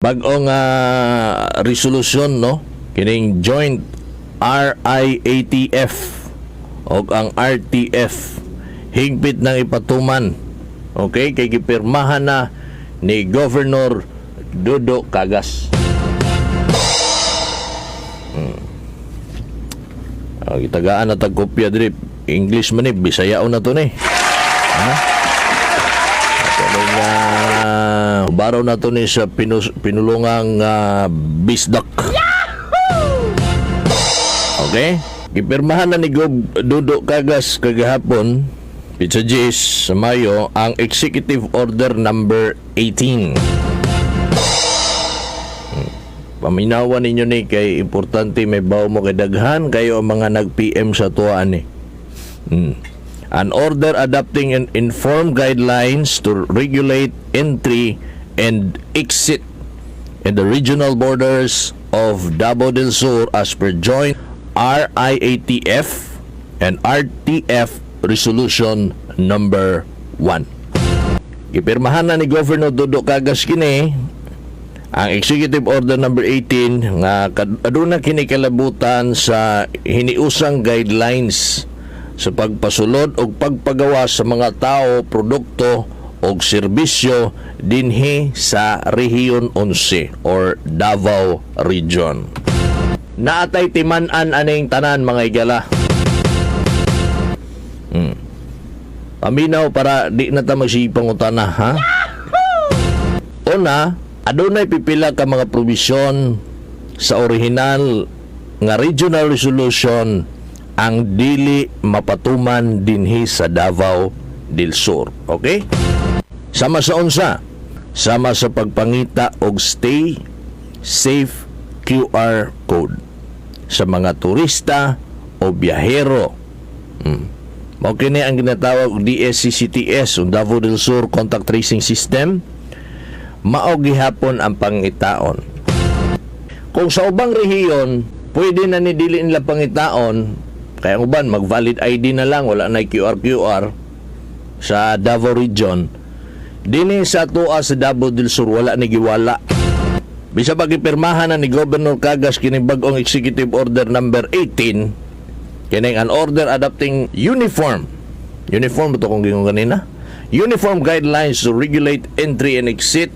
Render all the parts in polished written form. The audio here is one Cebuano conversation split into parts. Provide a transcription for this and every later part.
Bag-ong resolusyon, no, kining joint RIATF o ang RTF higpit nang ipatuman. Okay, kay gipirmahan na ni Governor Dodo Cagas. Gitagaan na tag kopya diri. English man ni, Bisayaon na to ni. Ha? Ato nga baraw na to ni sa pinulungang Bisdak. Okay? Gipirmahan na ni Gob Dodo Cagas kagahapon, Pizza G's, sa Mayo, ang Executive Order number 18. Paminawan ninyo ni kay importante may baw mo kay daghan kayo ang mga nag-PM sa tuwaan ni. An order adopting and informed guidelines to regulate entry and exit in the regional borders of Davao del Sur as per joint RIATF and RTF Resolution number 1. Gipirmahan na ni Governor Dodo Cagas kini ang Executive Order number 18 nga aduna kini kalabutan sa hiniusang guidelines sa pagpasulod og pagpagawa sa mga tao, produkto og serbisyo dinhi sa Rehiyon 11 or Davao Region. Naatay timan-an aning tanan, mga igala. Paminaw para di na ta magsipangutana, ha? Una, adunay pipila ka mga probisyon sa original nga regional resolution ang dili mapatuman dinhi sa Davao del Sur. Okay? Sama sa unsa? Sama sa pagpangita og stay safe QR code sa mga turista o biyahero. Mao kini ang ginatawag og DSCCTS, ang Davao del Sur Contact Tracing System. Mao gihapon ang pangitaon. Kung sa ubang rehiyon, pwede na ni dili nila pangitaon, kaya ang uban mag-valid ID na lang, wala na QR QR sa Davao Region. Dini sa atoa sa Davao del Sur, wala ni giwala. Bisa pa gipirmahan na ni Governor Cagas kini bag-ong Executive Order number 18, kining an order adopting uniform uniform to kung gingon kanina, uniform guidelines to regulate entry and exit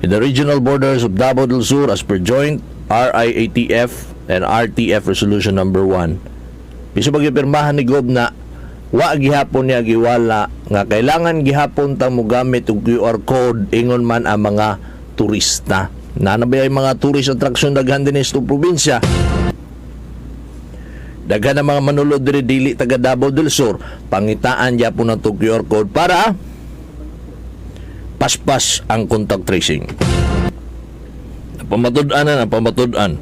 in the regional borders of Davao del Sur as per joint RIATF and RTF Resolution number 1. Bisa pa gipirmahan ni Gob na, wa gihapon niya giwala nga kailangan gihapon ta mogamit og QR code ingon man ang mga turista. Naa na ba yung mga tourist attraction daghan din sa probinsya? Daghan ang mga manulod diri dili taga Davao del Sur, pangitaan gyapon ng QR code para paspas ang contact tracing. Pamatud-an na, pamatud-an.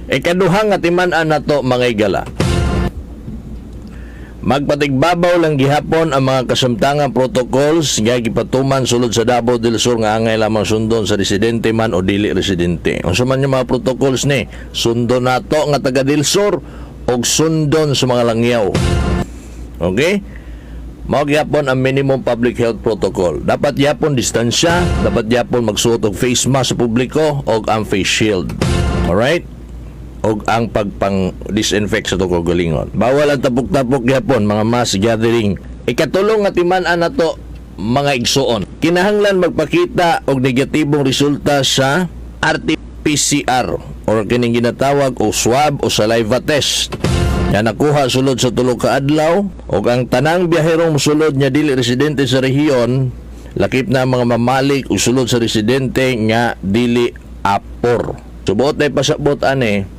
Ikaduha nga timan-an nato, mga igala. Magpatigbabaw lang gihapon ang mga kasamtangang protocols nga gipatuman sulod sa Davao del Sur nga angay lamang sundon sa residente man o dili residente. Unsa man yung mga protocols ni? Sundon nato nga taga del Sur og sundon sa mga langyaw. Okay? Mao gyapon ang minimum public health protocol. Dapat gyapon distansya, dapat gyapon magsuot og face mask sa publiko og ang face shield. Alright? Og ang pagpang disinfect sa atong kaugalingon. Bawal ang tapok-tapok gyapon, mga mass gathering. Ikatulong nga timan-an nato, mga igsuon. Kinahanglan magpakita og negatibong resulta sa RT-PCR or kining ginatawag o swab o saliva test nga nakuha sulod sa 3 ka adlaw og ang tanang biyaherong mosulod nya dili residente sa rehiyon, lakip na ang mga mamalik o sulod sa residente nga dili apor. Subot na pasabot ani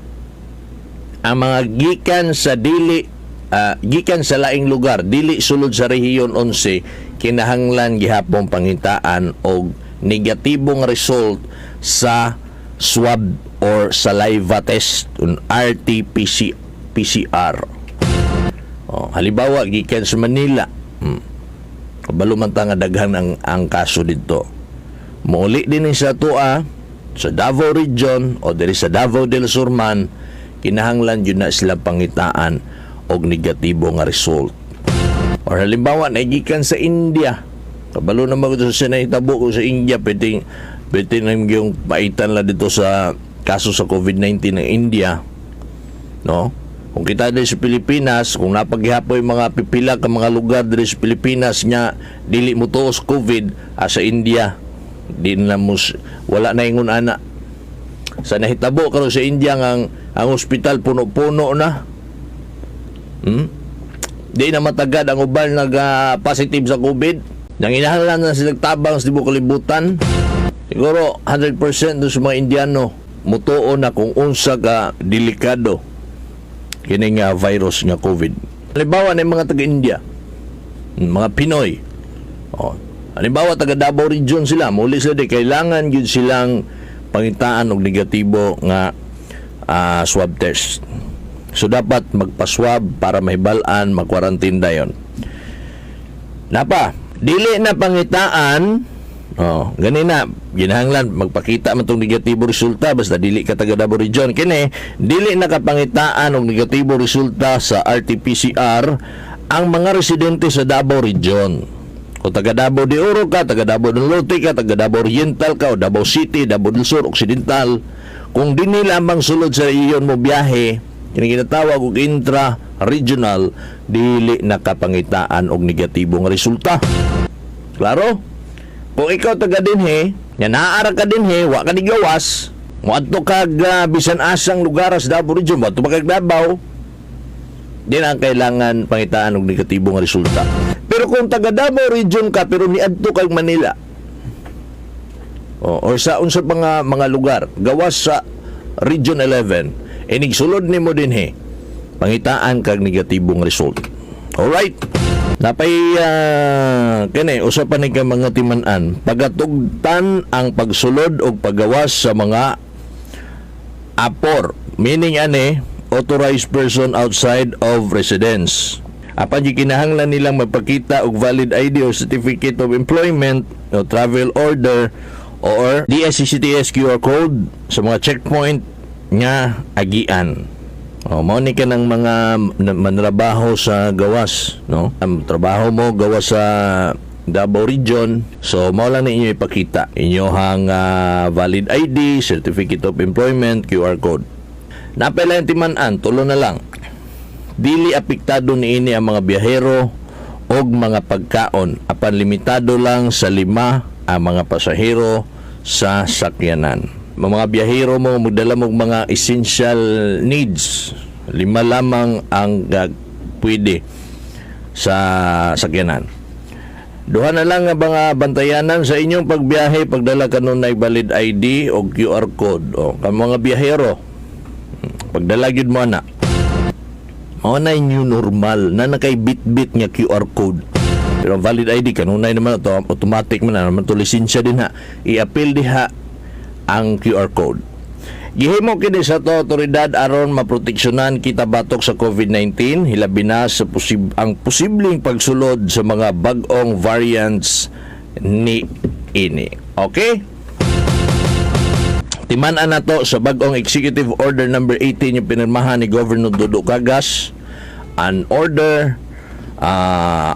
ang mga gikan sa dili gikan sa laing lugar, dili sulod sa Rehiyon 11, kinahanglan gihapon pangitaan og negatibong result sa swab or saliva test, un RT-PC PCR. Oh, halimbawa gikan sa Manila. Kabalo man ta nga daghan ang kaso didto. Muuli din ni sa atoa sa Davao Region o diri sa Davao del Sur man, kinahanglan yun na sila pangitaan og negatibo nga result. Or halimbawa, nagikan sa India. Kabalo na mag sa nahitabo ko sa India, pwedeng Pwede na yung paitan lang dito sa kaso sa COVID-19 ng India, no? Kung kita diri sa Pilipinas, kung napaghihapoy mga pipila ka mga lugar diri sa Pilipinas nga dili mo tuos COVID, sa India di na mo wala na ingon ana. Sa nahitabo karon sa India nga ang ospital puno-puno na. Di na matagad ang uban naga positive sa COVID. Nang inahanglan na sila tabang sa tibuok kalibutan. Siguro 100% dun sa mga Indiano mutuo na kung unsa ka delikado kini nga virus nga COVID. Halimbawa na yung mga taga-India, mga Pinoy. Oh, halimbawa taga Davao Region sila, muli sila di kailangan gyud silang pangitaan og negatibo nga swab test. So dapat magpa-swab para mahibal-an mag-quarantine dayon. Napa, dili na pangitaan. Oh, gani na ginahanglan magpakita man tong negatibo resulta basta dili ka taga Davao Region. Kini dili na kapangitaan og negatibo resulta sa RT-PCR ang mga residente sa Davao Region. Kung taga Davao de Oro ka, taga Davao del Norte ka, taga Davao Oriental ka, o Davao City, Davao del Sur, Occidental, kung dinhi lamang sulod sa iyon mo biyahe, kini ginatawag og intra-regional, dili na kapangitaan og negatibo nga resulta. Klaro? Kung ikaw taga dinhi, nga naara ka dinhi, wa ka nigawas, moadto kag bisan asang lugar sa Davao Region, moadto pa kag Davao, di na ang kailangan pangitaan og negatibo nga resulta. Pero kung taga Davao Region ka pero niadto kag Manila o, or sa unsa pa nga mga lugar gawas sa Region 11, inig sulod nimo dinhi, pangitaan kag negatibong result. Alright. Napay kini usa pa ni ka mga timan-an, pagatugtan ang pagsulod og paggawas sa mga APOR, meaning ane authorized person outside of residence. Apan gikinahanglan nilang magpakita og valid ID or certificate of employment o travel order or DSCCTS QR code sa mga checkpoint nga agian. O, mao ni ka ng mga manrabaho sa gawas, no? Ang trabaho mo gawas sa Davao Region, so mao lang ninyo ipakita inyohang valid ID, certificate of employment, QR code. Napay lang timan-an, tulo na lang. Dili apektado niini ang mga biyahero og mga pagkaon apan limitado lang sa 5 ang mga pasahero sa sakyanan. Mga biyahero mo magdala mo mga essential needs, 5 lamang ang pwede sa sakyanan. Duha na lang nga mga bantayanan sa inyong pagbiyahe, pagdala kanunay valid ID o QR code o ka mga biyahero, pagdala gyud mo na. Mao na yung new normal na nakay bit-bit nga QR code. Pero ang valid ID kanunay naman to, automatic man na naman to, lisensya din ha. I-appeal diha ang QR code. Gihimo kini sa to otoridad aron maproteksyonan kita batok sa COVID-19, hilabi na sa ang posibleng pagsulod sa mga bag-ong variants ni ini. Okay? Timan-an na to sa bag-ong Executive Order number 18 yung pinirmahan ni Governor Dodo Cagas, an order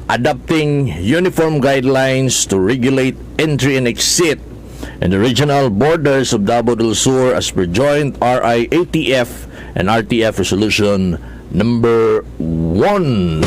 adopting uniform guidelines to regulate entry and exit in the regional borders of Davao del Sur as per joint RIATF and RTF Resolution number 1.